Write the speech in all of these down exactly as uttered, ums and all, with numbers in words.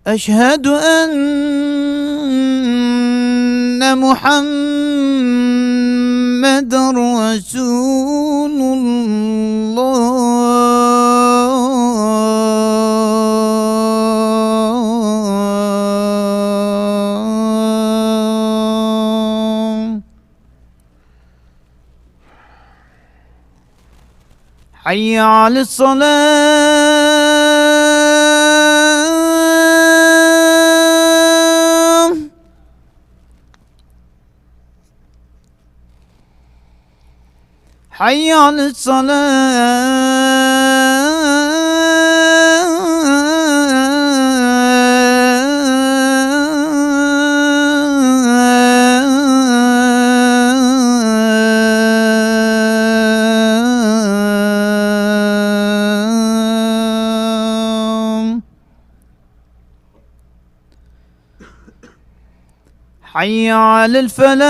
أشهد أن محمدا رسول الله. حي على الصلاة. حي على الصلاة. حي على الفلاح.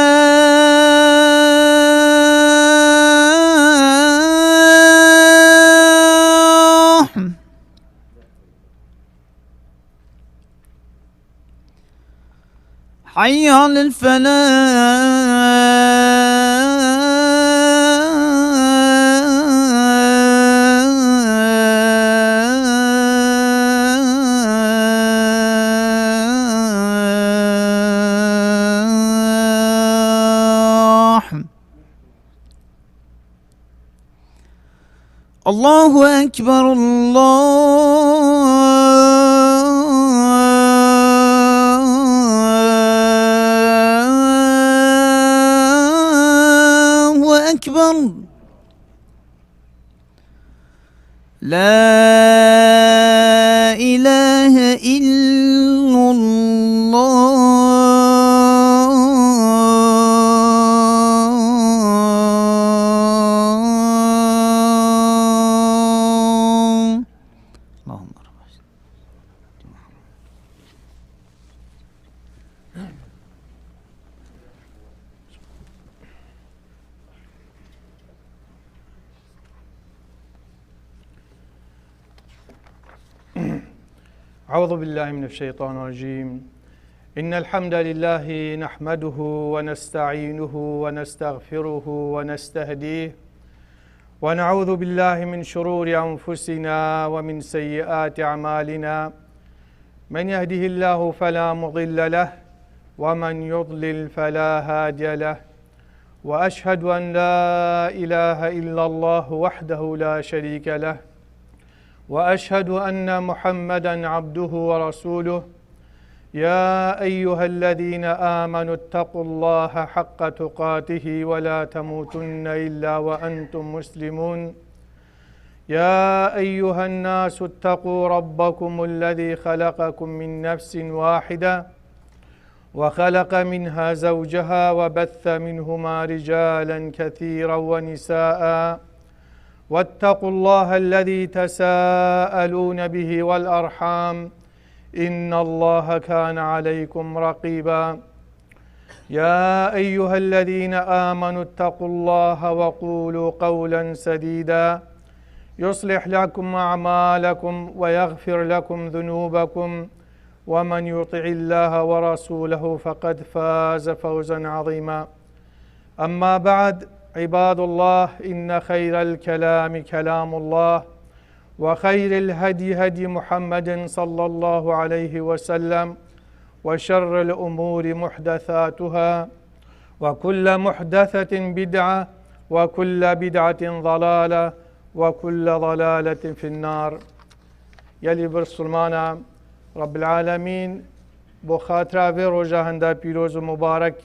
حي على الفلاح. الله أكبر، الله أكبر. لا إله إلا الله. اللهم رب. أعوذ بالله من الشيطان الرجيم. إن الحمد لله نحمده ونستعينه ونستغفره ونستهديه، ونعوذ بالله من شرور أنفسنا ومن سيئات أعمالنا. من يهده الله فلا مضل له، ومن يضلل فلا هادي له. وأشهد أن لا إله إلا الله وحده لا شريك له، وأشهد أن محمدا عبده ورسوله. يا أيها الذين آمنوا اتقوا الله حق تقاته ولا تموتن إلا وأنتم مسلمون. يا أيها الناس اتقوا ربكم الذي خلقكم من نفس واحدة وخلق منها زوجها وبث منهما رجالا كثيرا ونساء، واتقوا الله الذي تساءلون به والأرحام، إن الله كان عليكم رقيبا. يا أيها الذين آمنوا اتقوا الله وقولوا قولا سديدا، يصلح لكم أعمالكم ويغفر لكم ذنوبكم، ومن يطع الله ورسوله فقد فاز فوزا عظيما. أما بعد، عباد الله، إن خير الكلام كلام الله، وخير الهدي هدي محمد صلى الله عليه وسلم، وشر الأمور محدثاتها، وكل محدثة بدعة، وكل بدعة ضلالة، وكل ضلالة في النار. Gelî bisilmana, Rabbil Alemîn bo xatira vê roja henda pîroz û mubarek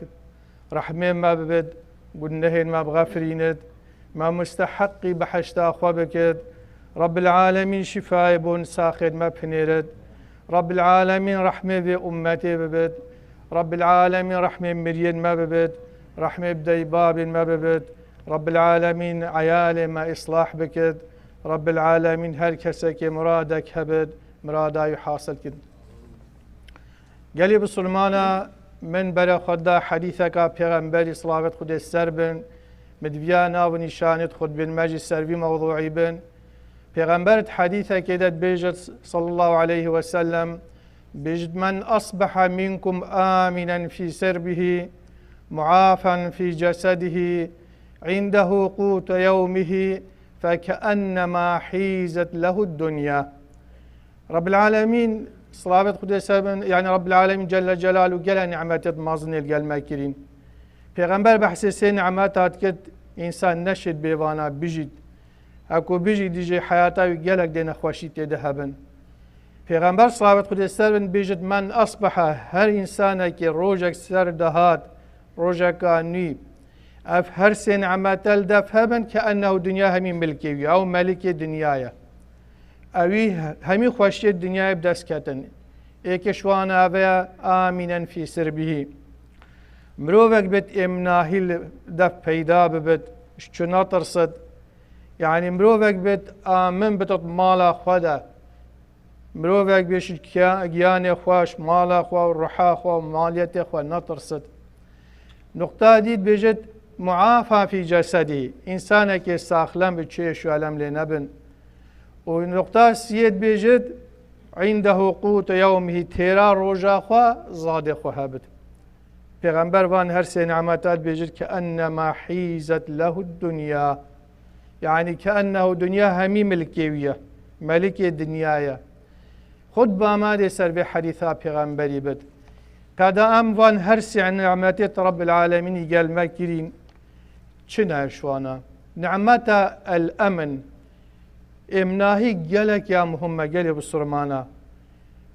rehmê me bibit, gunehên me bixefirînit, me musteheqî behişta xwe bikit. Rabbil Alemîn şîfayê bo nisaxên me binêrit. Rabbil Alemîn rehmê vê ummetê bibit. Rabbil Alemîn rehmê miriyên me bibit. Rehmê bi dayî babên me bibit. Rabbil Alemîn eyalê me îslah bikit. Rabbil Alemîn her kesekê miradek hebit, mirada wî hasil kin. Gelî bisilmana, min bere xwe da hedîseka Pêxemberî, silavet Xwedê ser bin, min diviya nav û nîşanêt xwe dibin, me jî ser vî mewdûî bin. Pêxember di hedîsekê de dibêjit, sallallahu aleyhi ve sellem, Bêjit, "Men asbeha minkum aminen fî sirbihi, muafan fî cesedihi, indehu qûte yewmihi, fekeennemâ hîzet lehu dunya." Rabbil Alemîn, silavêt Xwedê ser bin, yanî Rabbil Alemîn Celle Celaluhu gelek nimetêt mezin ê li gel me kirîn. Pêxember behsê sê nimeta dikit, însan neşêt bê vana bijît. Heko bijî dijî heyata wî gelek dê nexweşî tê de hebin. Pêxember, silavêt Xwedê ser bin, bêjit, "Men asbeha", her însanekî rojek ser de hat, rojeka nû, ev her sê nimete li def hebin, keennehu dinya hemî milkê wî, ew melikê dinya ye. Ewî hemî xweşiyê dinyayê bi dest ketin. Êkê ji wan ev e, amînen fî sirbihî. Mirovek bit êmnahî li def peyda bibit, ji çi netirsit. Yanî mirovek bit amin bitit mala xwe de. Mirovek bê ji giya-, giyanê xwe, ji mala xwe û ruha xwe û maliyetê xwe netirsit. Nuqta dît bêjit, muafa fî cesedî, însanekê saxlem bi çêş û elem lê nebin. Û nuqta siyê dibêjit, indehu qûte yewmihî, têra roja xwe zadê xwe hebit. Pêxember van her sê nimeta dibêjit, keennemâ hîzet lehu dunya. Yanî keennehu dinya hemî milkê wî ye. Melikê dinya ye. Xutba me dê ser vê hedîsa pêxemberî bit. Qeda em van her sê nimetê te Rabbil Alemînî gel me kirîn. Çi ne ji wana? Nimeta el-emn, êmnahî gelek ya muhim e gelê bisurmana.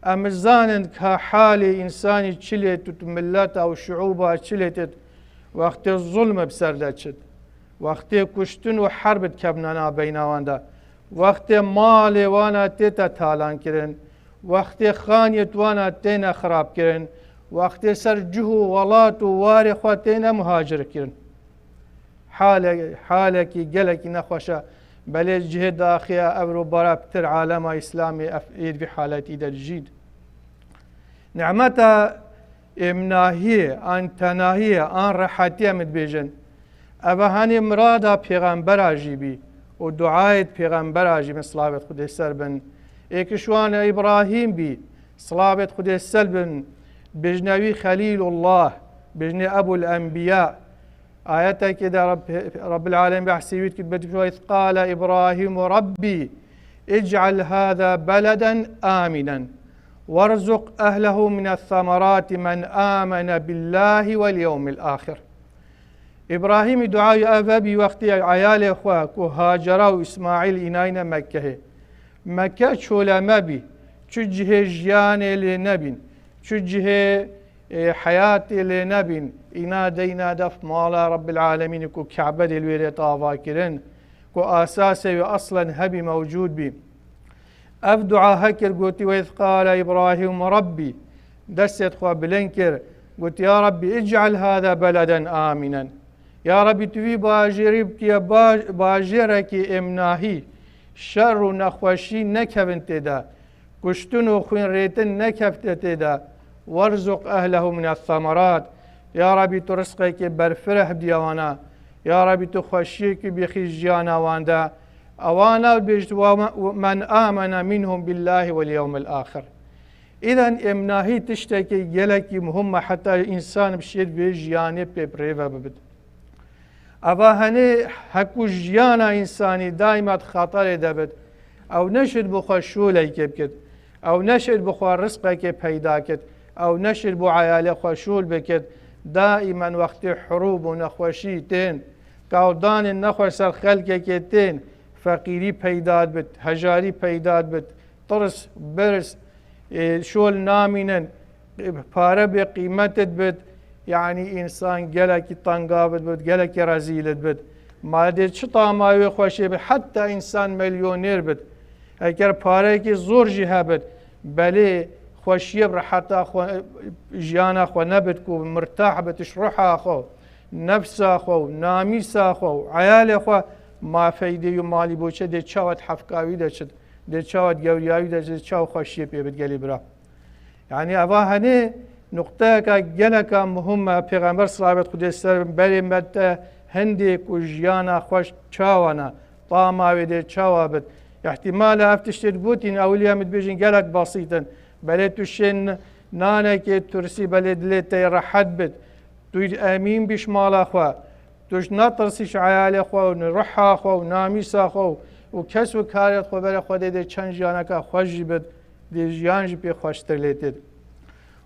Em zanin ka halê însanî çi lê tut, mileta û şiûba çi lê tut, wextê zulm bi ser de çit, wextê kuştin û herb dikevne nabeyna wan de, wextê malê wana tête talan kirin, wextê xaniyêt wana têne xirab kirin, wextê ser cih û welat û warê xwe têne muhacir kirin. Hale-, halekî gelekî nexweş e. Belê cihê daxê ye, evro bara pitir alema Îslamê ev êd vî haletî de dijîn. Nimeta êmnahiyê, an tenahiyê, an rehetiyê em dibêjin. Eva hanê mirada pêxembera jî bî û duayê pêxembera jî bin, silavêt Xwedê ser bin. Êk ji wan Îbrahîm bî, silavêt Xwedê ser bin. Bêjne wî Xelîlullah, bêjne Ebul Enbiya. Ayetekê de Reb-, Rebbil Alem behsê wî dikit, bêjit, "Ve iz qale İbrahimu Rabbi ic'al hâzâ beleden âminen. Werzuq ehlehu mines semerâti men âmene billâhi vel yevmil âhir." Îbrahîmî duayê ev bî wextê eyalê xwe ku Hacera û Îsmaîl înayne Mekkehê. Mekke çole mebî, çi cihê jiyanê lê nebîn, çi cihê, e, heyatê lê nebîn, îna deyna def mala Rebbil Alemînî ku Kebe dê li wê rê tava kirin, ku asasê wê aslen hebî mewcûd bî. Ev dua hekir, gotî, "Ve iz qale Îbrahîm Rabbî", destê xwe bilind kir, gotî, "Ya Rabbî, ic'al hâzâ beleden âminen." Ya Rabbî, tu vî bajêrî bikî ba-, bajêrekî êmnahî, şer û nexweşî nekevin tê de, kuştin û xwînrêtin nekevte tê de. "Werzuq ehlehu mines semerât." Ya Rabbî, tu rizqekê berfireh bidî wana. Ya Rabbî, tu xweşiyekî bixî jiyana wan de. Ewana bêjit, "Ve men âmene minhum billâhi vel yevmil âhir." Îden êmnahî tiştekî gelekî muhim e, heta însan bi şêr vê jiyanê pê bi rê ve bibit. Eva henê heku jiyana însanî daîma di xaterê de bit. Ew neşêt bi xwe şolekê bikit. Ew neşêt bi xwe rizqekê peyda kit. Ew neşêt bo eyalê xwe şol bikit. Daîmen wextê hirûb û nexweşî tên, kawdanên nexweş ser xelkekê tên, feqîrî peyda dibit, hejarî peyda dibit, tirs, birs, e, şol namînin, e, pare bê qîmet dibit, yanî însan gelekî tenga bit, bit, gelekî rezîl bit. Ma dê çi tama wê xweşê bit, heta însan milyonêr bit. Eger pareyekî zor jî hebit, belê xweşiyê bi reheta xwe, jiyana xwe nebit ku mirtah bit, ji ruha xwe, nefsa xwe û namîsa xwe û eyalê xwe ma feydê û malî boçe dê çawa di hefka wî de çit, dê çawa di gewriya wî de çit, dê çawa xweşiyê pê bit gelî bira. Yanî eva henê nuqteyeka geleka muhim e. Pêxember silavêt Xwedê ser berê me te hindê ku jiyana xweş çawa ne, tama wê dê çawa bit. Îhtîmal e ev tiştê digotîn ewilî em dibêjin gelek besît in. Belê tu şên nanekê tursî, belê dilê te rehet bit. Tu emîn bî ji mala xwe. Tu ji netirsî ji eyalê xwe û ruha xwe û namîsa xwe û, û kes û karê xwe berê Xwedê dê çend jiyaneka xweş jî bit, dê jiyan jî pê xweştir lê têt.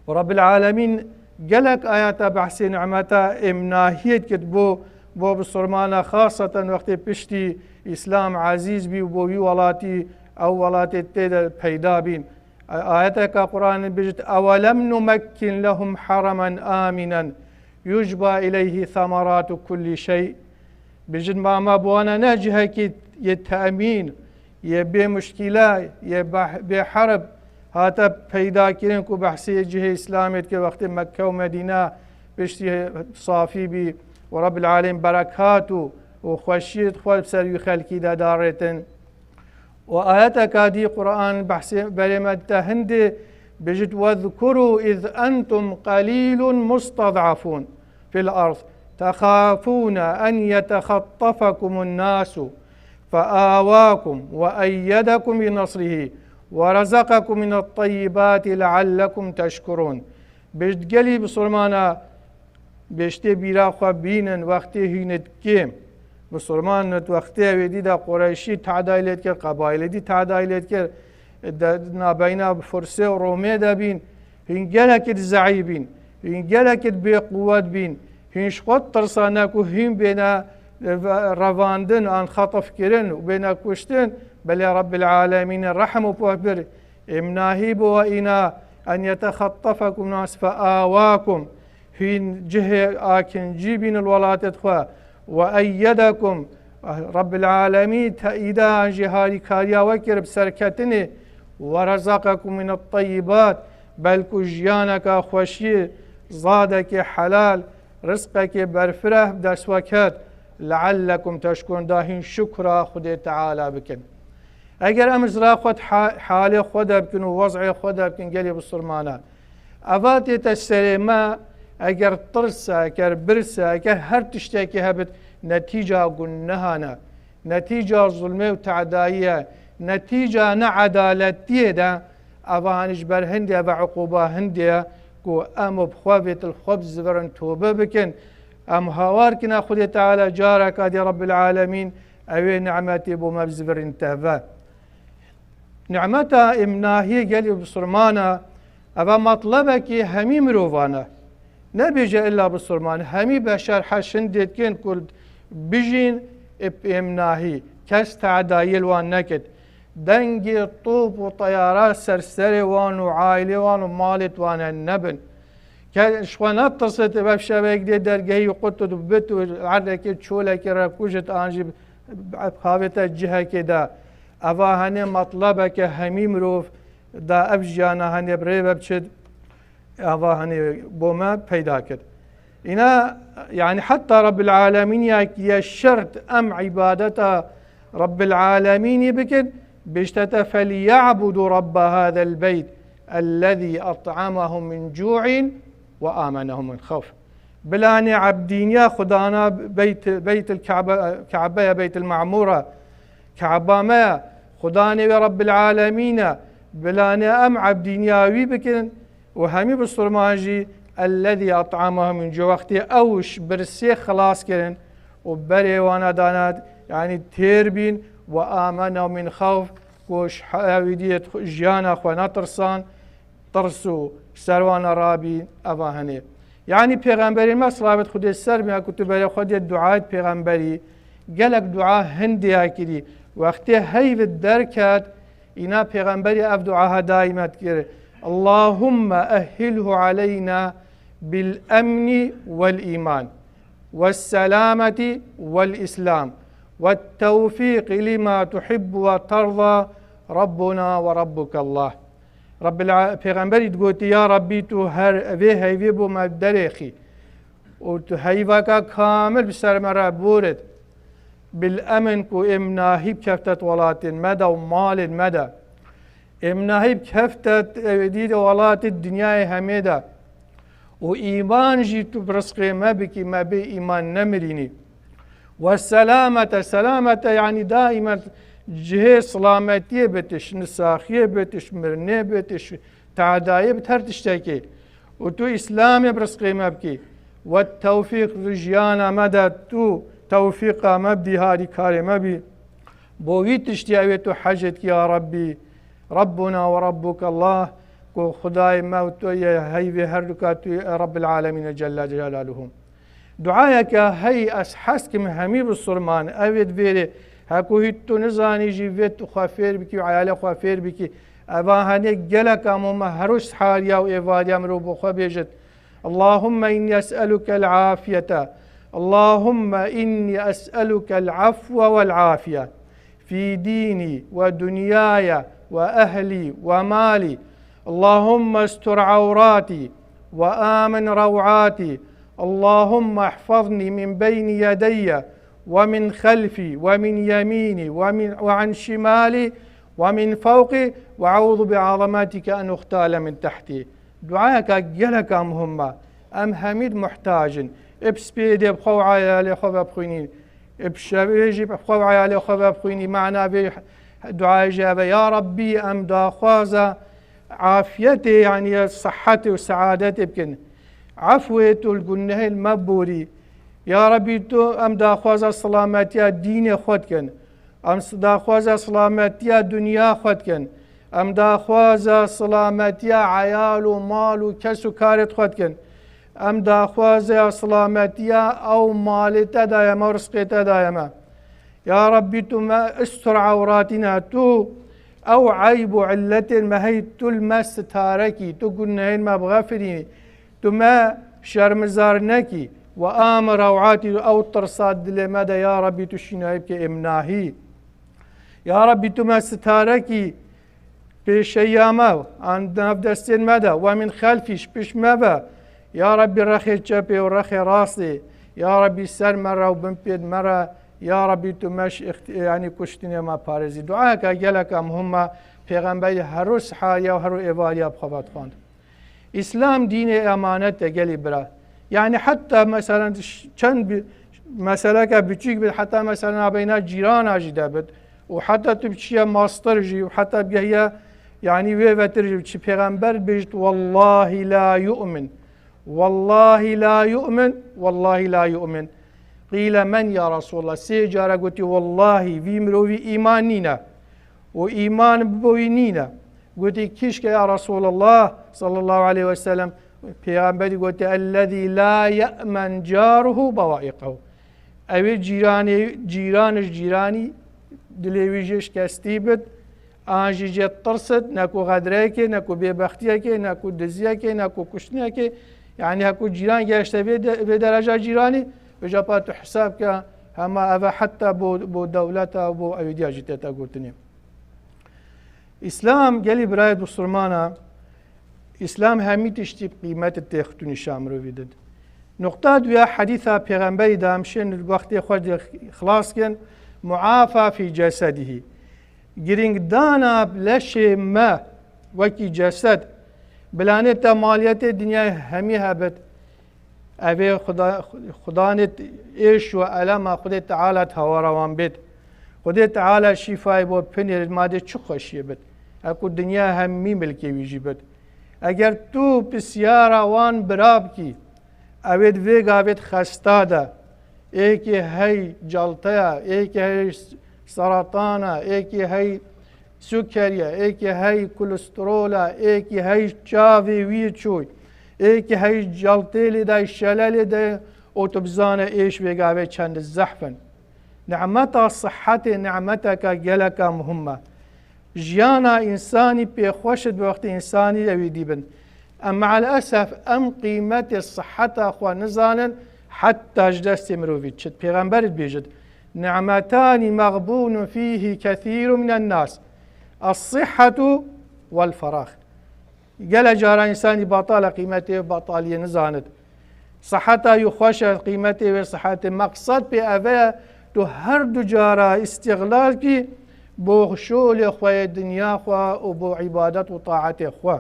Û Rabbil Alemîn gelek ayeta behsê nimeta êmnahiyê dikit bo, bo bisurmana, xaseten wextê piştî Îslam ezîz bî û bo wî welatî ew welatê tê de peyda bîn. Ayeteka Qur'anê bijit, "Ewelem numekkin lehum haremen aminen yucba ileyhi semeratu kulli şey." Bijit, ma me bi wana ne cihekî yê temîn, yê bê muşkîle, yê beh-, bê herb hate peyda kirin ku behsê cihê Îslamê dike, wextê Mekke û Medîne piştî safî bî û Rabbil Alem berekat û, û xweşiyê xwe bi ser wî xelkî de darêtin. Û ayeteka dî Qur'an behsê berê me te hindê bijit, "Wezkuru iz entum qalilun mustad'afun fil ard, tekhafuna en yetexattafakumun nasu, feawakum ve eyyedekum bi nasrihi ve razakakum minet tayyibati leallekum teşkurun." Bijit, gelî bisurmana, bêjtê bîra xwe bînin, wextê hînit kêm. Bisurman wextê wê dî de Qureyşî tadayî lê dikir, qebayîlê dî tadayî lê dikir, de nabeyna Fursê û Romê de bîn, hîn gelekî di zeîf bîn, hîn gelekî di bêquwet bîn, hîn ji xwe tirsa ne ku hîn bêne, e, ve-, revandin an xetif kirin û bêne kuştin, belê Rabbil Alemîn rehm û puh bir, êmnahî bo we îna, en yetexettefekum nas fe awakum, hîn cihê akincî bîn li welatê xwe, ve eyyedekum, Rabbil Alemîn teîda an jî harîkariya we kir bi serketinê, ve rezaqekum minet teyyibat, belku jiyaneka xweşî, zadekê helal, rizqekê berfireh bi dest we ket, leallekum teşkurun, da hîn şukra Xwedê Teala bikin. Eger em ji ra xwe ha-, halê xwe de bikin û wez'ê xwe de bikin, gelê bisurmana, eva tête serê me, eger tirs e, eger birs e, eger her tiştekî hebit, netîca gunehan e, netîca zulmê û tadayî ye, netîca needaletiyê de, eva hanî ji ber hindê, eva uquba hindê ye ku em bi xwe vêt li xwe bizivirin, tobe bikin. Em hawar kine Xwedê Teala careka dî Rabbil Alemîn ew ê nimetê bo me bizivirîn teve. Nimeta êmnahiyê gelê bisurmana, eva matlebekê hemî mirovan e. Nebêje illa bisurman, hemî beşer heşindê dikin ku bijîn ê êmnahî, kes tadayî li wan nekit. Dengê top û teyara ser serê wan û aîlê wan û malê wan e nebin. Ke ji xwe netirsit, ev şevek dê dergehî qut û bit û erdekê çolekê re kujit an jî havête cihekê de. Eva henê matlebeke hemî mirov da ev jiyana henê bi rê ve biçit. Eva henê bo me peyda kir. Îna, yani heta Rabbil Alemîn ya, ya şert em îbadeta Rabbil Alemînî bikin, bêjtete, "Felya'budu Rabba hazel beyt, ellezî et'amahum min cu'in ve amenahum min xewf." Bilanê ebdîniya Xwedana beyt, Beytil Ka'be, Ka'be ya Beytil Ma'mura, Ka'ba me ya, Xwedanê wê Rabbil Alemîn e, bilanê em ebdîniya wî bikin, û hemî bisurman jî, "Ellezî et'amahum min cu", wextê ew ji birsê xilas kirin û berê wana dana, yanî têr bîn, "ve amenahum min xewf", ku ji he-, ewî diyê xwe-, jiyana xwe netirsan, tirs û ser wana rabî, eva henê. Yanî Pêxemberê me, silavet Xwedê ser bî, ku tu berê xwe dê dua et Pêxemberî, gelek dua hindê ya kirî. Wextê heyvit derket, îna Pêxemberî ev dua he daîme dikir, "Allahumme ehhilhu aleyna bil emni vel îman, ves selameti vel îslam, vet tewfîq lima tuhibbu ve terza, Rabbuna ve Rabbukallah." Rabbil a-, Pêxemberî digotî, "Ya Rabbî, tu her vê heyvê bo me derêxî û tu heyveka kamil bi ser me re borit. Bil emin ku êmnahî bikeftet welatên me de û malên me de. Êmnahî bikeftet, e, dî de welatê dinyayê hemê de. Û îman jî tu bi rizqê me bikî, me bê îman nemirînî. Ve selamete, selamete, yanî daîmen Cihê silametiyê bitiş, nisaxiyê bitiş, mirinê bitiş, tadayê bit her tiştekê. Û tu Îslamê bi rizqê me bikî. We tewfîq li jiyana me de tu tewfîqa me bidî, harîkarê me bî. Bo wî tiştî ew ê tu hecê dikî ya Rabbî. Rabbuna ve Rabbuke Allah, ku Xwedayê me û tu ye, heyvê her duka tu ye, Rabbil Alemîne Celle Celaluhu. Duayeke hey ez hez kim hemî bisurman, evê divêrê, hekû hît tu nizanî jî vê tu xwe fêr bikî û eyalê xwe fêr bikî. Eva henê geleka mûme her roj sihariya û êvariya mirov bo xwe bêjit. اللهم إني أسألك العافية. اللهم إني أسألك العفو والعافية في ديني ودنياي وأهلي ومالي. اللهم استر عوراتي وآمن روعاتي. اللهم احفظني من بين يدي ومن خلفي ومن يميني ومن، وعن شمالي ومن فوقي، وأعوذ بعظمتك أن أغتال من تحتي. Duayeka geleka muhim e. Em hemîd muhtac in. Ib spêdê bi xwe û eyalê xwe ve bixwînî. Ib şevê jî bi xwe û eyalê xwe ve bixwînî. Mana vê duayê jî ev e. Ya Rabbî, em daxwaza afiyetê, yanî sihetê û seadetê bikin. Efwê tu li gunehên me borî. Ya Rabbî, tu em daxwaza silametiya dînê xwe dikin. Em s-, daxwaza silametiya dinya xwe dikin. Em daxwaza silametiya eyal û mal û kes û karê xwe dikin. Em daxwaza silametiya ew malê te daye me, rizqê te daye me. Ya Rabbî, tu me istur ewratîna, tu ew eyb û illetên me hey tu li me sitare kî, tu gunehên me bixefirînî. Tu me şermizar nekî. Ve ame rewatî, ew tirsa dilê me de, ya Rabbî, tu şînayî bike êmnahî. Ya Rabbî, tu me sitare kî pêşeya me, an nav destên me de, ve min xelfî, ji pişt me ve. Ya Rabbî, rexê çepê û rexê rastê. Ya Rabbî, ser me re û bin pêd me re. Ya Rabbî, tu me ji ixti-, yanî kuştinê me parêzî. Duayeke geleke muhim e, Pêxemberî her roj sihariya û her roj êvariya bi xwe ve dixwend. Îslam dînê emanet e gelî bira. Yanî heta mesela ş-, çend bi-, meseleke biçûk bit, heta mesela nabeyna cîrana jî de bit. Û heta tu biçiye mastir jî û heta bigehiye, yanî wê vetir jî biçî pêxember bêjit, "Wallahî la yu'min. Wallahî la yu'min. Wallahî la yu'min." Qîle men ya Resulallah? Sê cara gotî, "Wallahî vî mirovî îman nîne." Û îman bi bo wî nîne. Gotî, "Kîşke ya Resulallah sallallahu aleyhi ve sellem?" Pêxemberî gotî, "Ellezî la ye'men caruhu bawaîqehu." Ew ê cîranê, cîran ji cîranî dilê wî jê şikestî bit, an jî jê tirsit, ne ku xedreyekê, ne ku bêbextiyekê, ne ku diziyekê, ne ku kuştinekê. Yanî heku cîran geşte vê de-, vê dereca cîranî, vêca pa tu hesab ke, hema ev e heta bo, bo dewleta, bo ewêdiya jî tête gotinê. Îslam gelî birayê Musulmana, Îslam hemî tiştî qîmetê têxitûnî şa mirovî did. Nuqta duya hedîsa Pêxemberî de em şên wextê xwe de xilas kin, muafa fî cesedihî. Girîngdana leşê me wekî cesed, bilanê te maliyetê dinyayê hemî hebit, Evê Xuda-, Xudanê êş û elema Xudê Teala di hawara wan bêt. Xudê Teala şîfayê bo pinêrit, ma dê çi xweşiyê bit. Heku dinya hemî milkê wî jî bit. Eger tu pisyara wan bira bikî, ew ê di vê gavê di xesta de, êkê hey calteya, êkê hey seratana, êkê hey Sukeriye, êkî hey kolesterola, êkî hey çavê wî çûy, êkî hey caltê lê day, şele lê day, û tu bizane êş vê gavê çend zehf in. Nimeta sihetê nimeteke geleka muhim e. Jiyana însanî pê xweş id bi wextê însanî ewî dîbin. Em me'el esef em qîmetê siheta xwe nizanin, heta ji destê mirovî çit. Pêxember dibêjit, "Ni'metanî mexbûnun fîhî kethîrun minen nas, es-sihhetu wel-ferax." Gele cara însanî batale qîmetê betaliyê nizanit. Siheta wî xweş e, qîmetê wê sihetê. Meqsed pê ev e, tu her du cara îstîxlal kî bo şolê xwe yê dinya xwe û bo îbadet û taetê xwe.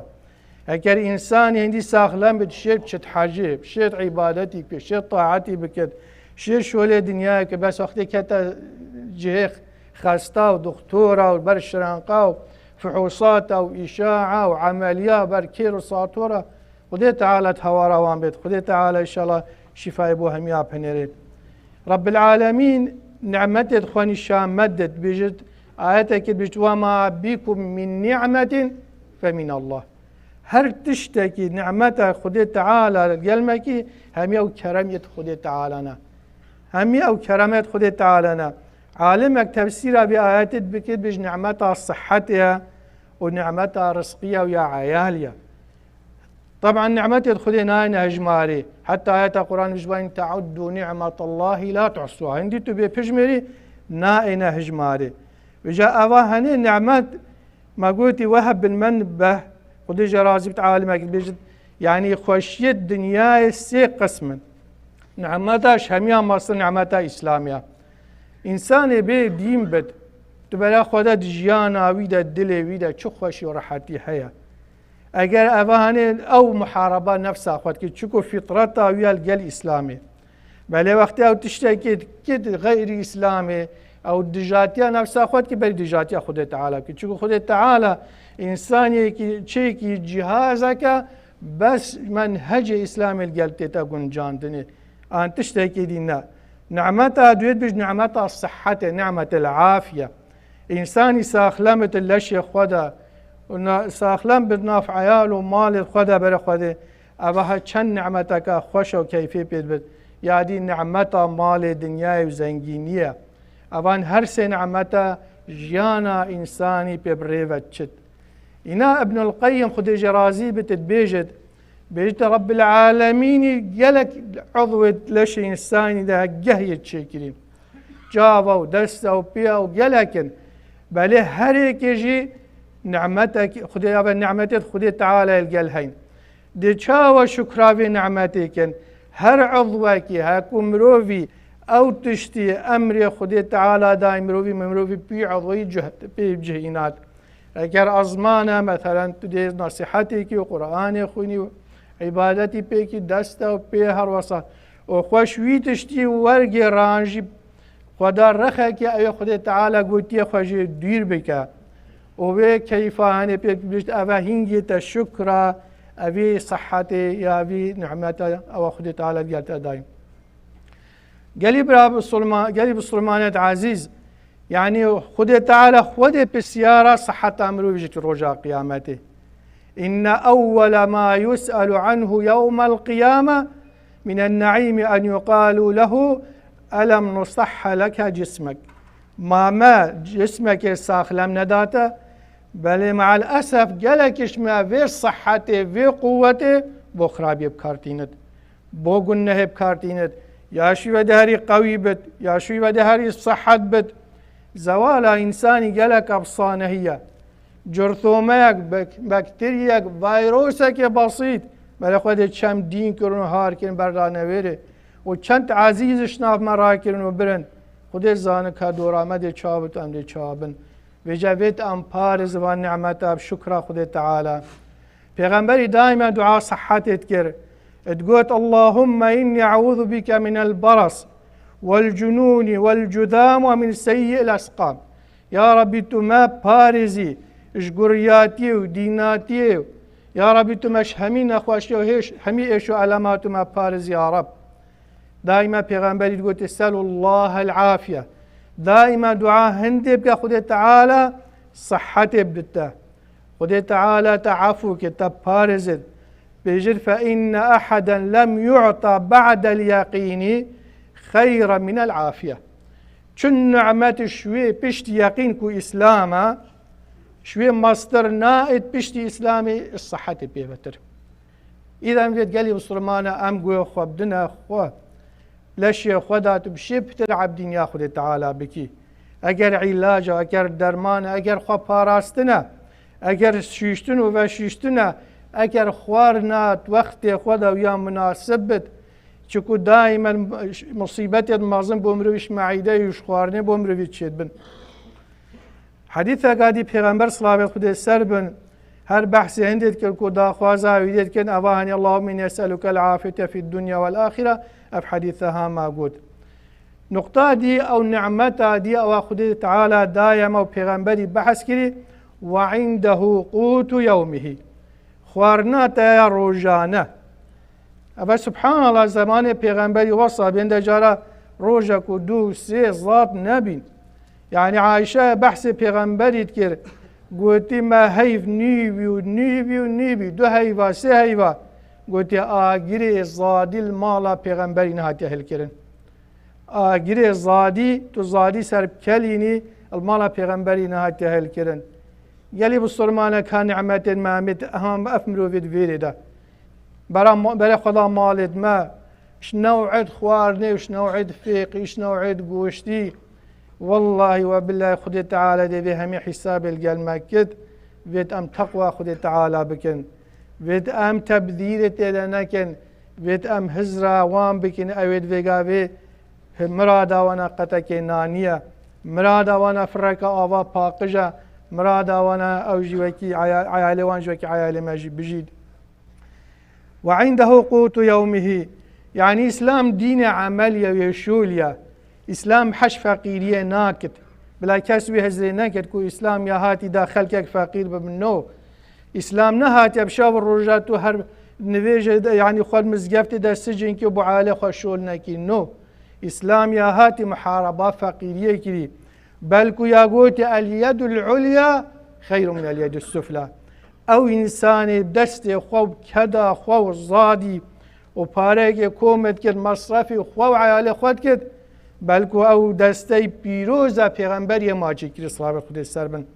Eger însanî hindî saxlem bit, şêt çit hecê, şêt îbadetî bikit, şêt taetî bikit, şêt şolê dinyayê ki bes wextê kete cihê Xesta û doktora û ber şiranqa û fuhûsata û îşaa û emeliya ber kêr û satora. Xwedê Teala di hewara wan bêt. Xwedê Teala înşallah şîfayê bo hemiya binêrêt. Rabbil Alemîn nimetê di xwe nîşan me didit. Dibêjit, ayetekê dibêjit, "Ve ma bikum min ni'metin fe min Allah." Her tiştekî nimeta Xwedê Teala li gel me kî, hemiya ew keremiyet Xwedê Teala ne. Hemiya ew keremet Xwedê Teala ne. Alimek tefsîra vê ayetê dibike, dibêj nimeta sihetê ye û nimeta rizqî ye û ya eyalî ye. Teban nimetê Xwedê nayêne hejmarê. Heta ayeta Quran dibêj, "Ve in teuddu ni'metallahî la tuhsuha." Hindî tu bê pijmêrî, nayêne hejmarê. Vêca eva henê nimet, me gotî, "Ve heb bil men be." Xwedê jê razî bit, alimek dibêjit, yanî xweşiyê dinyayê sê qism in. Nimeta ji hemiya mezin nimeta Îslamê ye. Însanê bê dîn bit, tu bera xwe de di jiyana wî de, dilê wî de çi xweşî û rehetî heye? Eger eva hanê ew muhareba nefsa xwe dikî, çiku fitreta wî ya li gel Îslamê. Belê wextê ew tiştekê dikî di xeyrî Îslamê, ew dijatiya nefsa xwe dikî, berî dijatiya Xwedê Teala bikî. Çiku Xwedê Teala însaniyekî çêkî cihazeke bes menhecê Îslamê li gel tête guncandinê. An tiştekî dî ne. Nimeta duyê dibêj nimeta sihetê, nimetel afiye. Însanî saxlem bit leşê xwe de, û na-, saxlem bit nav eyal û malê xwe de bere Xwedê. Eva ha çend nimeteke xweş û keyfê pê dibit. Ya dî nimeta malê dinyayê û zengînî ye. Evan her sê nimeta jiyana însanî pê bi rê ve çit. Îna Ibnul Qeyyim, Xwedê jê razî bit, dibêjit, bêjit Rabbil Alemînî gelek uzwê leşê însanî de geh yê çêkirî. Çava û desta û pêya û gelek in. Belê her yekê jî nimetek Xwedê ya ve nimetê Xwedê Teala li gel heyn. Dê çawa şukra vê nimetê kin? Her uzwekî, her ku mirovî ew tiştî emrê Xwedê Teala dayî mirovî, mirovî pî uzweyî cih-, pê cihînat. Eger ezman e, meselen, tu dê nasihetêkî û Qur'anê xwînî û îbadetî pêkî, desta û pê her wesa. Û xweş wî tiştî wergê ranjî xwe da rexekê, ew ê Xwedê Teala gotiye xwe jê dûr bike. Û wê keyfa hanê pê bişt, eve hingê te şukra, evî sihetê ya vî nimeta ewa Xwedê Teala digel te dayîn. Gelî bira bisilma-, gelî bisilmanet ezîz, yanî Xwedê Teala Xwedê pisyara siheta mirovî ji roja qiyametê. Inne ewwele ma yus'elu anhu yewmel qiyame minen ne'îmi en yuqalu lehu elem nusahhe leke cismek. Ma me cismekê saxlem nedate, belê me'el esef gelek ji me vê sihetê, vê quwetê bo xirabiyê bi kar tînit. Bo gunehê bi kar tînit. Ya şî ve de herî qewî bit, ya şî ve de herî sihet bit. Zewala însanî gelek efsanehî ye. Curthomeyek, bek-, bakteriyek, vayrosekê besît, belê Xwedê çend dîn kirin û har kirin berda newêrê. Û çend ezîz ji nav me rakirin û birin. Xwedê zane ka dora me dê çawa bit, em dê çawa bin. Vêca vêt em parêz van nimeta bi şukra Xwedê Teala. Pêxemberî daîma dua sihetê dikir. Digot, "Allahumme inni e'ûzu bike minel beras, vel cunûni, vel cudam ve min seyyi'il esqam." Ya Rabbî, tu me parêzî ji guriyatiyê û dînatiyê. Ya Rabbî, tu me ji hemî nexweşiya û hêş-, hemî êş û elema tu me parêzî, ya Rab. Daîma pêxemberî digot, "Selullahel afiye." Daîma dua hindê bike Xwedê Teala sihetê bidite. Xwedê Teala te efû ke, te parêzit. Bêjir, "Fe inne eheden lem yu'ta ba'del yeqînî xeyre minel afiye." Çi nimet ji wê piştî yeqîn ku Îslam e, ji wê mastir naêt piştî Îslamê sihetê pê vetir. Îdem vêt gelî Musulmana em guhê xwe bidine xwe. Leşê xwe da tu bi şê pitir ebdîniya Xwedê Teala bikî. Eger îlac e, eger derman e, eger xwe parastin e, eger şîştin û veşîştin e, eger xwarina wextê xwe de ya munasib bit, çiku daîmen musîbetê mezin bo mirovî ji meîdeyê û ji xwarinê bo mirovî çêdibin. Hedîseka dî Pêxember, silavê Xwedê ser bin, her behsê hindê dikir ku daxwaza wî dê dikin, eva hanî, "Allahümme inni es'elukel afiyete fid dunya vel ahire", ev hedîse ha ma got. Nuqta dî ew nimeta dî ewa Xwedê Teala daye me û pêxemberî behs kirî, "Ve indehu qutu yewmihî." Xwarina te ya rojane. Eve subhanallah, zemanê pêxemberî wesa bên de cara rojek û du sê zat nebîn. Yani Ayşe behsê pêxemberî dikir, gotî me heyv nîbî û nîbî û nîbî, du heyva, sê heyva. Gotî agirê zadî li mala pêxemberî nehatiye hilkirin. Agirê zadî, tu zadî ser bikelînî, li mala pêxemberî nehatiye hilkirin. Gelî bisurmanek ha nimetên me em ê, em ev mirovê di vêrê de. Bera ma-, berê xwe da malê di me, ji new'ê di xwarinê û ji new'ê di fêqî, ji new'ê di goştî. Wellahî we billahî Xwedê Teala dê vê hemî hîsabê li gel me kit. Vêt em teqwa Xwedê Teala bikin. Vêt em tebdîrê tê de nekin. Vêt em hizra wan bikin. Ew ê di vê gavê mirada wana qetekê nanî ye. Mirada wana fireka ava paqij e. Mirada wana ew jî wekî eya-, eyalê wan jî wekî eyalê me jî bijît. "Ve indehu qutu yewmihî." Yani Îslam dînê emel ye, wê şûl ye. Îslam heş feqîriyê nakit. Bila kes wê hizrê nekit ku Îslam ya hatî da xelkek feqîr bibin. No. Îslam nehatiye bi şev û roja tu her nivêje de, yani xwe mizgeftê de sicin kî bo eyalê xwe şûl nekî. No. Îslam ya hatî muhareba feqîriyê kirî. Belku ya gotî, "El yedul ulya xeyrun min el yedus sufla." Ew însanê destê xwe û keda xwe û zadî û pareyekê kom dikir, mesrefî xwe û eyalê xwe dikir, belku ew destey pîroz e pêxemberiyê maçî kirî, silavê Xwedê ser bin.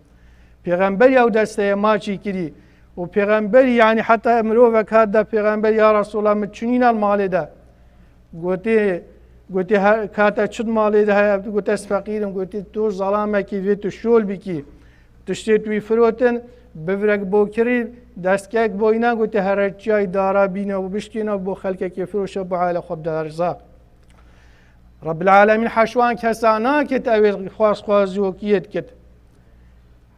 Pêxemberî ew desteyê maçî kirî û pêxemberî, yanî heta mirovek hat de pêxember, "Ya Resulallah, min çi nîna li malê de?" Gotê, gotê, "Her, ka te çi di malê de heye?" Gotê, "Ez feqîr im." Gotê, "Tu zelamekî vê tu şol bikî. Tiştê tu wî firotin, bivrek bo kirî, destkek bo înan." Gotê, "Here çiyayî dara bîne û bişkîne û bo xelkekê firoşe, bo eyalê xwe bide erzaq." Rabbil Alemîn heşwan kesa nakit ew ê xwaz xwaziyokiyê dikit.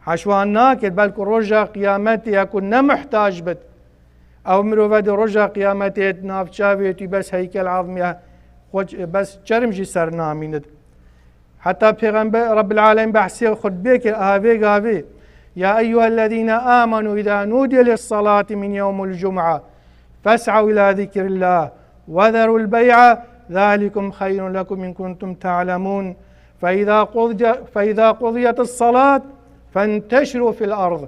Heşwan nakit, belku roja qiyametê ya ku ne muhtac bit. Ew mirove di roja qiyametê di nav çavê tu bes heykel azmiya xwe, bes çerm jî ser namînit. Heta Pêxember Rabbil Alem behsê xutbê kir, aha vê gavê, "Ya eyyuhellezîne amenu îzâ nûdiye lissalâti min yewmil cum'a fes'ew ilâ zikrillâh ve zerul bey'a zâlikum xeyrun lekum in kuntum ta'lemûn. Fe izâ qudiye-, fe izâ qudiyetis salât fenteşirû fil ard."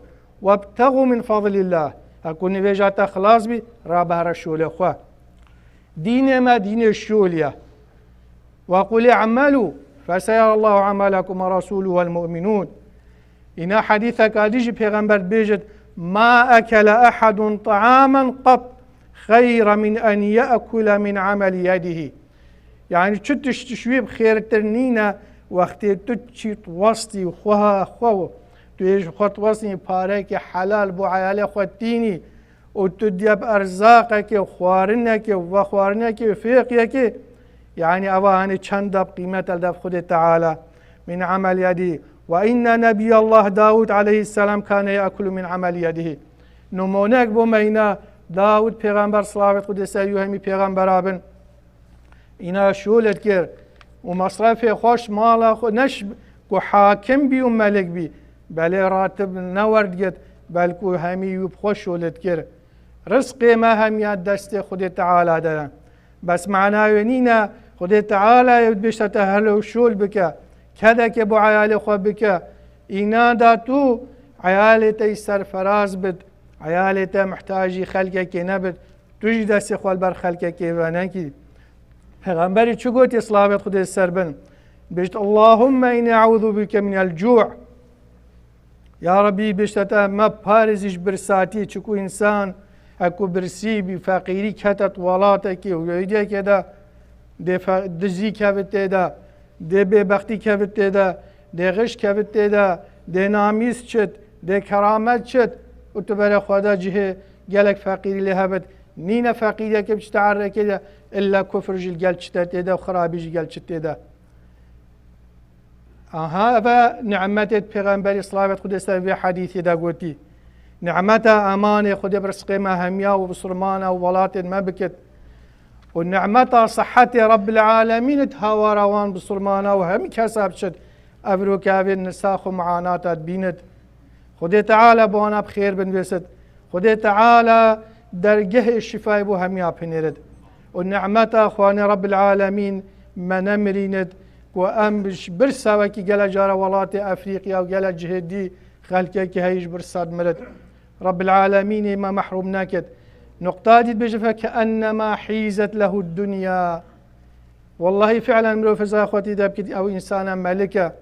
Webtexû min fadlillah. Heku nivêja te xilas bî, rabe here şolê xwe. Dînê me dînê şolî ye. Ve qul i'melû feseyerallahu amelekum ve rasûlû vel mu'minûn. Îna hedîseka dî jî Pêxember dibêjit, "Ma ekele ehedun ta'amen qet xeyre min en ye'kule min ameli yedihî." Yani çi tişt ji wî bi xêrtir nîne, wextê tu çî westî xweha xwe û tu yê ji xwe diwestînî parekê helal bo eyalê xwe tînî û tu diye bi erzaqekê, xwarinekê, vexwarinekê, fêqiyekê, yani eva hani çend de bi qîmet el de bi Xwedê Teala. Min amel yedî. Ve inne nebiyallah Dawud aleyhisselam kane ye'kulu min amel yedihî. Numunek bo me îna Dawud pêxember, silavêt Xwedê ser wî hemî pêxembera bin. Îna şûl dikir û mesrefê xwe ji mala xwe, ne ji ku hakim bî û melik bî, belê ratib ne werdgirît, belku hemî wî bi xwe şûl dikir. Rizqê me hemiya destê Xwedê Teala de ye. Bes mana wê nîne Xwedê Teala yê bêjte te helo şûl bike, kedekê bo eyalê xwe bike. Îna da tu eyalê te yî serferaz bit, eyalê te mihtacî xelkekê nebit. Tu jî destê xwe li ber xelkekê venekî. Pêxemberî çi gotî, silavêt Xwedê ser bin? Bêjt, "Allahümme inni eûzu bike minel cû'." Ya Rebî, bêjte te me parêzî ji birsatî, çiku însan heku birsî bî, feqîrî kete di welatekê û êdiyekê de, dê fe-, dizî kevit tê de, dê bêbextî kevit tê de, dê xiş kevit tê de, dê namîs çit, dê keramet çit û tu berê xwe de cihê gelek feqîrî lê hebit. Nîne feqîriyekê bi çi te errekê de, illa kufr jî li gel çi te tê de û xirabî jî gel çi tê de. Aha, eve nimetê pêxemberî, silavêt Xwedê ser vê hedîsê de gotî. Nimeta emanê Xwedê bi rizqê me hemiya û bisurmana û welatên me bikit. û nimeta sihetê Rebbil Alemîn di hawara wan bisilmana û hemî kesa biçit, ev rokevên nisax û muanata dibînit. Xwedê Teala bi wana bi xêr binivêsit. Xwedê Teala dergehê şifayê bo hemiya binêrit. Û nimeta xwanê Rebbil Alemîn me nemirînit ku em ji birsa wekî gele cara welatê Efrîqya û gele cihê dî xelkekî heyî ji birsa dimirit. Rebbil Alemînê me mehrûm nekit. Nuqta dî dibêje, "Fekennema hîzet lehu dunya." Wellahî fi'len mirov hizaya xwe tê de bikit, ew însana melik e.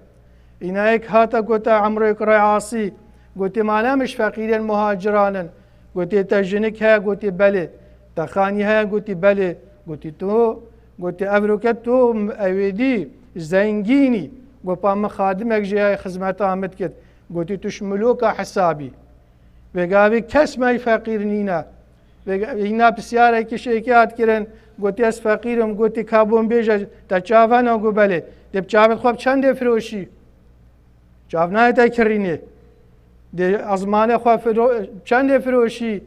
Îna yek hate gote Emrê kurê Asî, gotê, "Ma ne min ji feqîrên muhaciran in?" Gotê, "Te jinik heye?" Gotê, "Belê." "Te xanî heye?" Gotê, "Belê." Gotê, "Tu," gotê, "ev roke tu ewêdî zengînî." Got, "Pa min xadimek jê ya xizmeta min dikit." Gotê, "Tu ji miloka hesabî." Vêgavê kes me feqîr nîne. Vêga-, îna pisyarek kişêkê hat kirin, gotê, "Ez feqîr im." Gotê, "Ka bo min bêje, te çav hene?" Got, "Belê." Dê bi çavê xwe bi çendê firoşî? Çav nayê te kirînê. Dê ezmanê xwe firo-, çendê firoşî?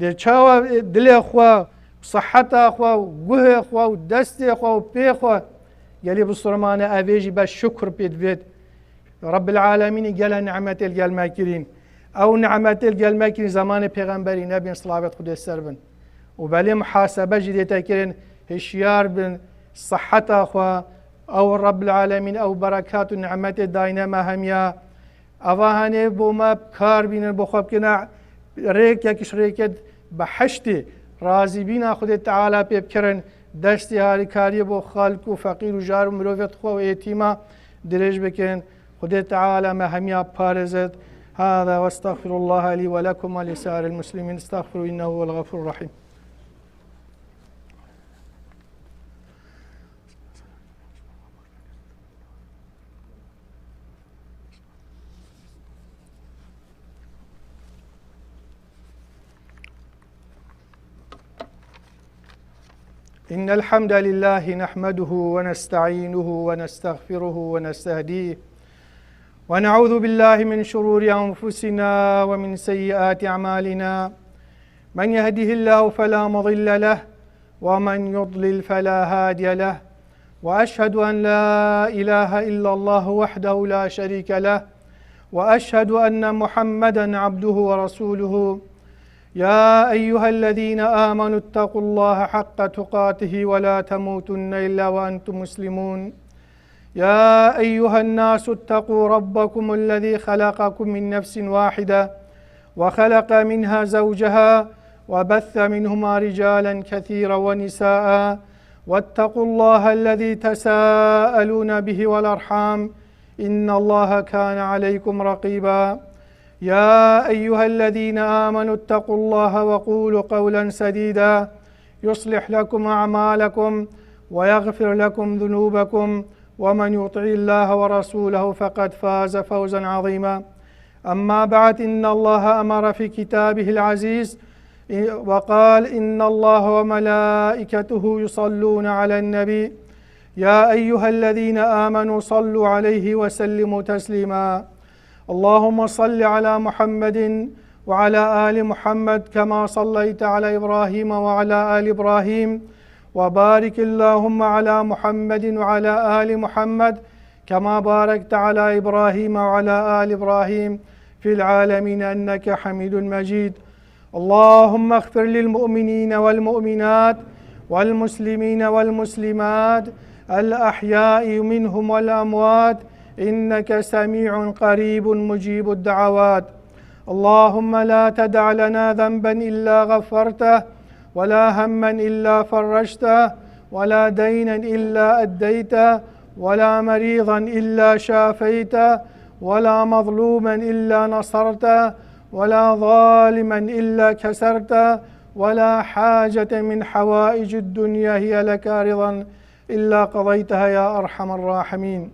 Dê çawa dilê xwe, siheta xwe, guhê xwe û destê xwe û pê xwe? Gelî bisilmane evê jî bes şukr pê divêt. Rebbil Alemînî gele nimetê li gel me kirîn. Ew nimetê li gel me kirîn zemanê pêxemberî nebîn, silavêt Xwedê ser bin. Û belê muhasebe jî dê te kirin, hişyar bin, siheta xwe, ew Rebbil Alemîn, ew berekat û nimetê dayne me hemiya. Eva henê bo me bi kar bînin, bo xwe bikine rêkek ji rêkê behiştê. Razîbîna Xwedê Teala pê bikirin, destê harîkariyê bo xelk û feqîr û jar û mirovêt xwe û êtîma dirêj bikin. Xwedê Teala me hemiya parêzit. Hada ve estexfirullaha lî ve lekum ve li sairil muslimin. Estexfiru innehu huvel gafurur rahîm. إن الحمد لله نحمده ونستعينه ونستغفره ونستهديه، ونعوذ بالله من شرور أنفسنا ومن سيئات أعمالنا. من يهده الله فلا مضل له، ومن يضلل فلا هادي له. وأشهد أن لا إله إلا الله وحده لا شريك له، وأشهد أن محمدا عبده ورسوله. يا أيها الذين آمنوا اتقوا الله حق تقاته ولا تموتن إلا وأنتم مسلمون. يا أيها الناس اتقوا ربكم الذي خلقكم من نفس واحدة وخلق منها زوجها وبث منهما رجالا كثيرا ونساء، واتقوا الله الذي تساءلون به والأرحام، إن الله كان عليكم رقيبا. يا أيها الذين آمنوا اتقوا الله وقولوا قولا سديدا، يصلح لكم أعمالكم ويغفر لكم ذنوبكم، ومن يطع الله ورسوله فقد فاز فوزا عظيما. أما بعد، إن الله أمر في كتابه العزيز وقال: إن الله وملائكته يصلون على النبي، يا أيها الذين آمنوا صلوا عليه وسلموا تسليما. اللهم صل على محمد وعلى آل محمد كما صليت على إبراهيم وعلى آل إبراهيم، وبارك اللهم على محمد وعلى آل محمد كما باركت على إبراهيم وعلى آل إبراهيم في العالمين إنك حميد مجيد. اللهم اغفر للمؤمنين والمؤمنات والمسلمين والمسلمات الأحياء منهم والأموات إنك سميع قريب مجيب الدعوات. اللهم لا تدع لنا ذنبا إلا غفرته، ولا هما إلا فرجته، ولا دينا إلا أديته، ولا مريضا إلا شافيته، ولا مظلوما إلا نصرته، ولا ظالما إلا كسرته، ولا حاجة من حوائج الدنيا هي لك رضا إلا قضيتها يا أرحم الراحمين.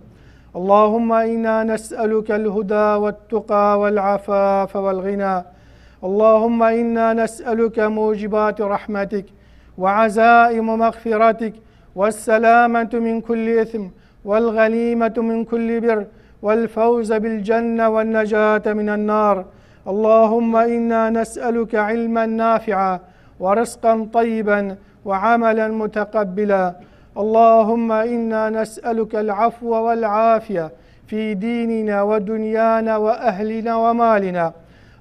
اللهم إنا نسألك الهدى والتقى والعفاف والغنى. اللهم إنا نسألك موجبات رحمتك وعزائم مغفرتك والسلامة من كل إثم والغنيمة من كل بر والفوز بالجنة والنجاة من النار. اللهم إنا نسألك علما نافعا ورزقا طيبا وعملا متقبلا. اللهم إنا نسألك العفو والعافية في ديننا ودنيانا وأهلنا ومالنا.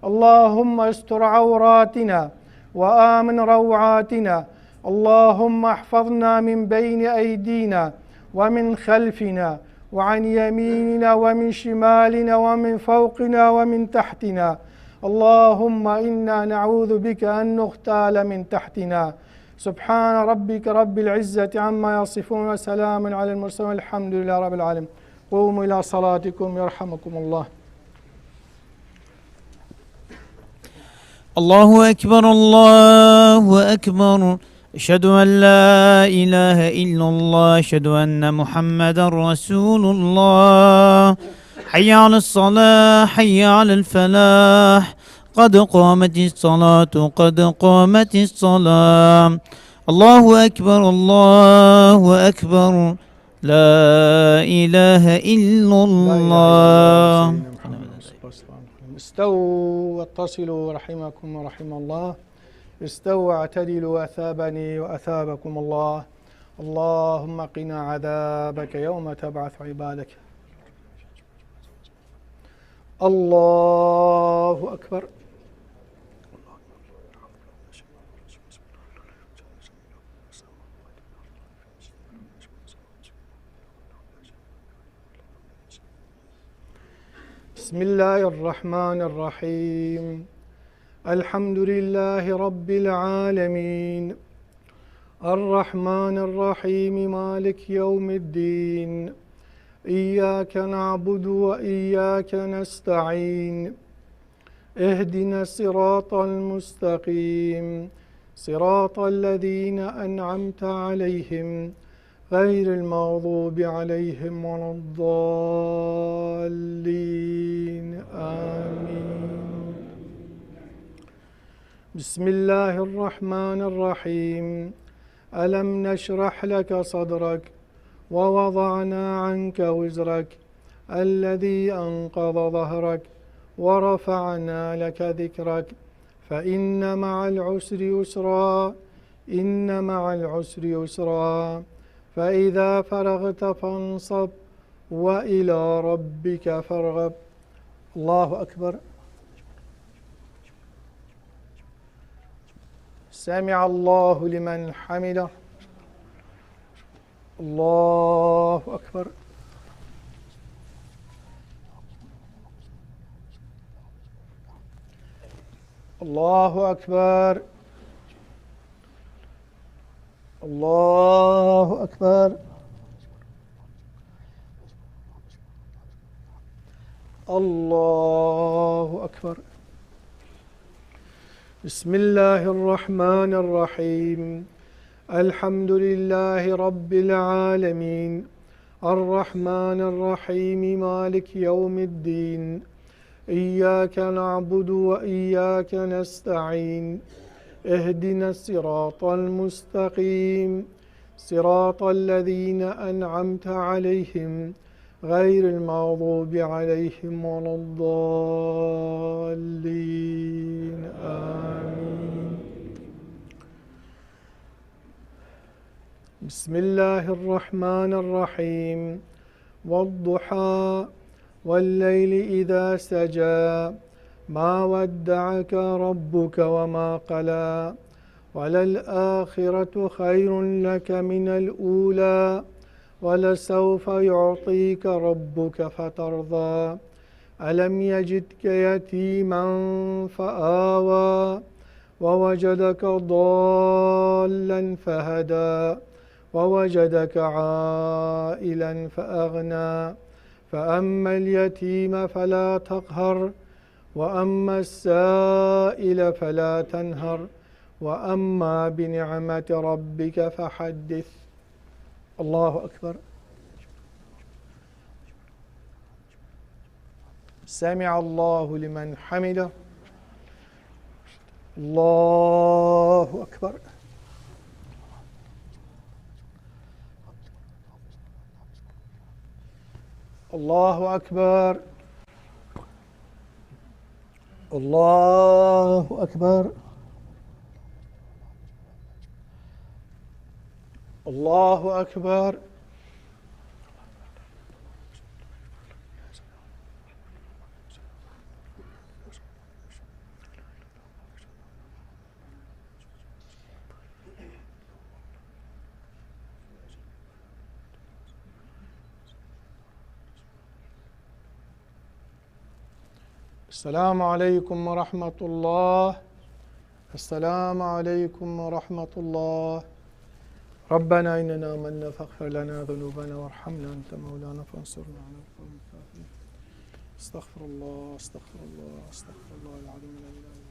اللهم استر عوراتنا وآمن روعاتنا. اللهم احفظنا من بين أيدينا ومن خلفنا وعن يميننا ومن شمالنا ومن فوقنا ومن تحتنا. اللهم إنا نعوذ بك أن نغتال من تحتنا. سبحان ربك رب العزة عما يصفون وسلام على المرسلين والحمد لله رب العالمين. قوموا إلى صلاتكم يرحمكم الله. الله أكبر، الله أكبر. أشهد أن لا إله إلا الله، أشهد أن محمدا رسول الله. حي على الصلاة، حي على الفلاح. قد قامت الصلاة، قد قامت الصلاة. الله أكبر، الله أكبر. لا إله إلا لا إله إلا الله، الله. سيدنا محمد. استووا واتصلوا رحمكم ورحم الله. استووا واعتدلوا أثابني وأثابكم الله. اللهم قنا عذابك يوم تبعث عبادك. الله أكبر. بسم الله الرحمن الرحيم. الحمد لله رب العالمين. الرحمن الرحيم. مالك يوم الدين. إياك نعبد وإياك نستعين. اهدنا الصراط المستقيم. صراط الذين أنعمت عليهم غير المغضوب عليهم ولا الضالين. آمين. بسم الله الرحمن الرحيم. ألم نشرح لك صدرك ووضعنا عنك وزرك الذي أنقض ظهرك ورفعنا لك ذكرك فإن مع العسر يسرا، إن مع العسر يسرا، فإذا فرغت فانصب وإلى ربك فارغب. الله أكبر. سمع الله لمن حمده. الله أكبر. الله أكبر. الله أكبر. الله أكبر. بسم الله الرحمن الرحيم. الحمد لله رب العالمين. الرحمن الرحيم. مالك يوم الدين. إياك نعبد وإياك نستعين. اهدنا الصراط المستقيم. صراط الذين أنعمت عليهم غير المغضوب عليهم ولا الضالين. آمين. بسم الله الرحمن الرحيم. والضحى. والليل إذا سجى. ما ودعك ربك وما قلى. وللآخرة خير لك من الأولى. ولسوف يعطيك ربك فترضى. ألم يجدك يتيما فآوى. ووجدك ضالا فهدى. ووجدك عائلا فأغنى. فأما اليتيم فلا تقهر. وأما السائل فلا تنهر. وأما بنعمة ربك فحدث. الله أكبر. سمع الله لمن حمده. الله أكبر. الله أكبر. الله أكبر. الله أكبر. السلام عليكم ورحمة الله. السلام عليكم ورحمة الله. ربنا إننا آمنا فاغفر لنا ذنوبنا وارحمنا أنت مولانا فانصرنا على القوم الكافرين. أستغفر الله، أستغفر الله، أستغفر الله العظيم لا إله إلا